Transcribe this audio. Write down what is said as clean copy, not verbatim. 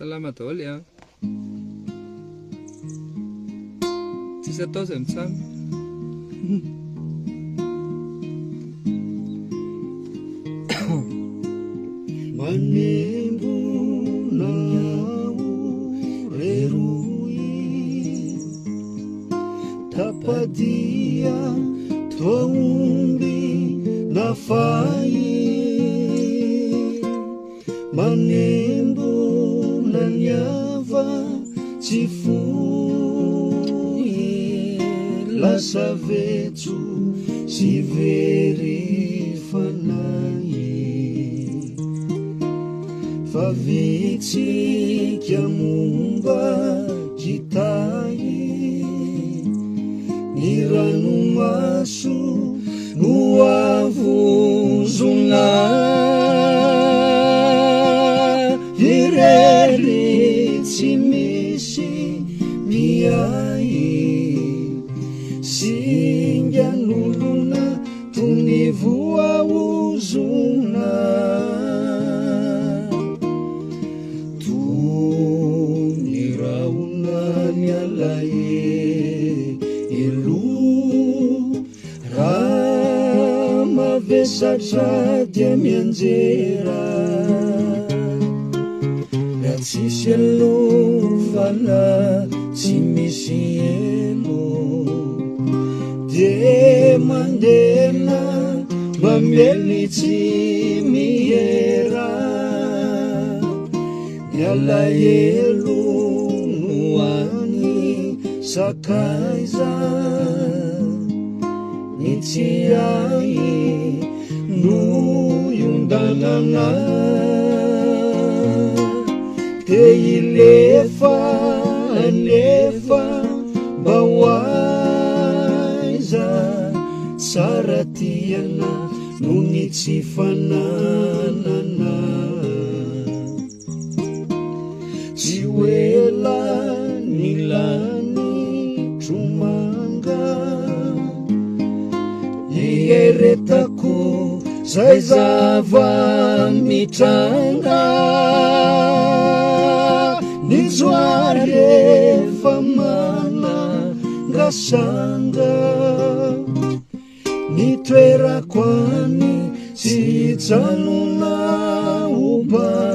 Salama daholo a. Tsisy atao izay mitsam. Manembona aho reroy Tapadia toa omby nafay Manembona ny hava tsy foy Lasa vetso sy very fanahy Fa vitsika momba kitay Ny ranomaso no avozona Irery tsy misy miahy Singan'olona toy ny voaozona Toy ny rahona ny alahelo Raha mavesatra dia mianjera Raha tsisy alofana tsy misy elo Dia mandena mamely tsy miera Ny alahelo no any sakaiza Ny tsiahy no iondanana Te hilefa anefa mba ho aiza Tsara tiana noho ny tsy fananana Tsy ho ela ny lanitro manga Hieretako zay zava-mitranga Ny joary efa manangasanga Ny toerako any tsy hijanona ho banga.